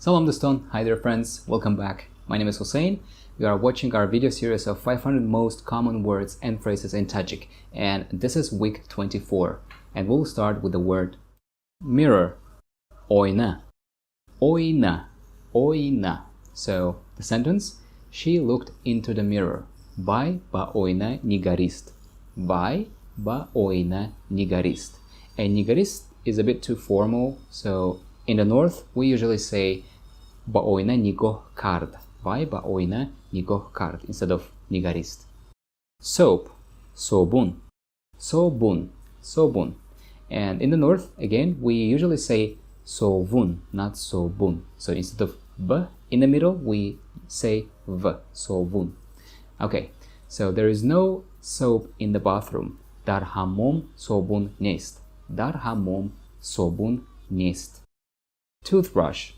Салом дӯстон, hi there, friends, welcome back. My name is Hussein. We are watching our video series of 500 most common words and phrases in Tajik, and this is week 24. And we'll start with the word mirror, оина, оина, оина. So the sentence: She looked into the mirror. Вай ба оина нигарист. Вай ба оина нигарист. And нигарист is a bit too formal, so in the north we usually say ба оина нигоҳ кард. Вай ба оина нигоҳ кард instead of нигарист. Soap, собун, собун, собун. And in the north, again, we usually say совун, not собун. So instead of b in the middle, we say v, совун. Okay, so there is no soap in the bathroom. Дар ҳаммом собун нест. Дар ҳаммом собун нест. Toothbrush,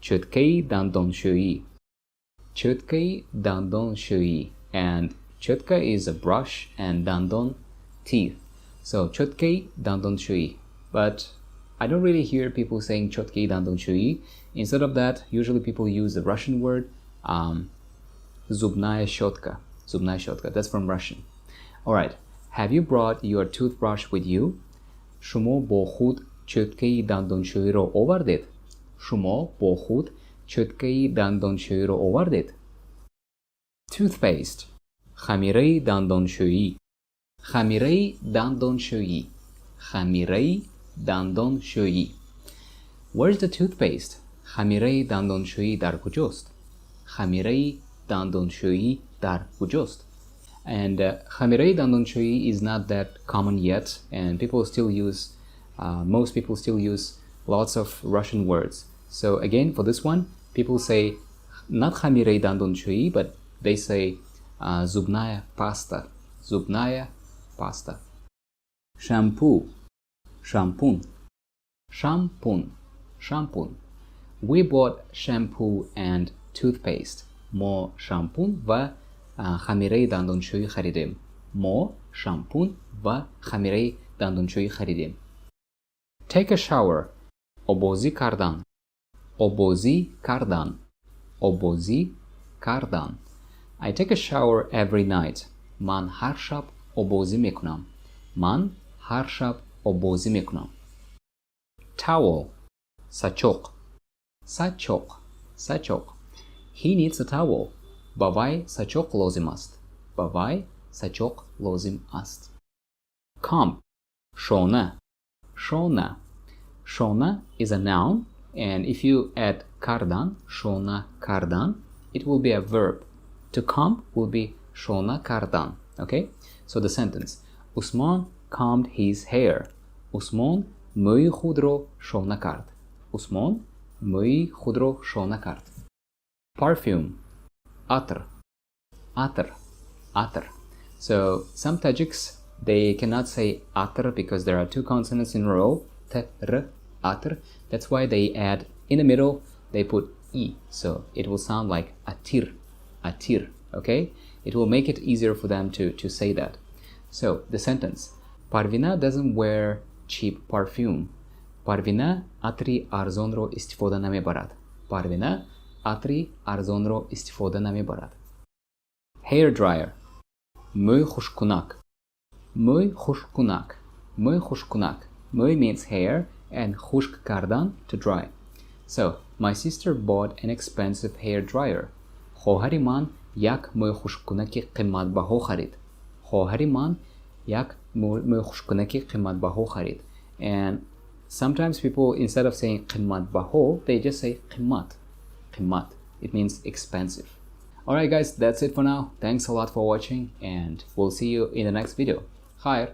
чӯткаи дандоншӯӣ. Чӯткаи дандоншӯӣ. And чӯтка is a brush and дандон, teeth. So чӯткаи дандоншӯӣ. But I don't really hear people saying чӯткаи дандоншӯӣ. Instead of that, usually people use the Russian word зубная щетка. Зубная щетка. That's from Russian. All right. Have you brought your toothbrush with you? Шумо бо худ чӯткаи дандоншӯиро овардед? Шумо бо худ чӯткаи дандоншӯиро овардед? Toothpaste. Хамираи дандоншӯӣ. Хамираи дандоншӯӣ. Хамираи дандоншӯӣ. Where's the toothpaste? Хамираи дандоншӯӣ дар куҷост? Хамираи дандоншӯӣ дар куҷост? And хамираи дандоншӯӣ is not that common yet, and people still use, most people still use lots of Russian words. So again, for this one, people say not хамираи дандоншӯӣ, but they say зубная паста. Зубная паста. Shampoo. Шампун. Шампун. Шампун. We bought shampoo and toothpaste. Мо шампун ва хамираи дандоншӯӣ харидем. Мо шампун ва хамираи дандоншӯӣ харидем. Take a shower. Обозӣ кардан. Обозӣ кардан. Обозӣ кардан. I take a shower every night. Ман ҳар шаб обозӣ мекунам. Ман ҳар шаб обозӣ мекунам. Towel. Сачоқ. Сачоқ. Сачоқ. He needs a towel. Ба вай сачоқ лозим аст. Ба вай сачоқ лозим аст. Comb. Шона. Шона. Шона is a noun, and if you add кардан, шона кардан, it will be a verb. To comb will be шона кардан. Okay? So the sentence: Usman combed his hair. Усмон мӯи худро шона кард. Усмон мӯи худро шона кард. Perfume. Атр. Атр. Атр. So some Tajiks, they cannot say атр because there are two consonants in a row. T, R, атр. That's why they add in the middle, they put e. So it will sound like атир. Атир. Okay? It will make it easier for them to say that. So the sentence: Parvina doesn't wear cheap perfume. Парвина атри арзонро истифода намебарад. Парвина атри арзонро истифода намебарад. Hair dryer. Мӯй хушккунак. Мӯй хушккунак. Мӯй хушккунак. Мӯй means hair and хушк кардан, to dry. So, my sister bought an expensive hair dryer. Хоҳари ман як мӯйхушккунаки қиматбаҳо харид. Хоҳари ман як мӯйхушккунаки қиматбаҳо харид. And sometimes people, instead of saying қиматбаҳо, they just say қимат. Қимат. It means expensive. Alright guys, that's it for now. Thanks a lot for watching and we'll see you in the next video. Хайр!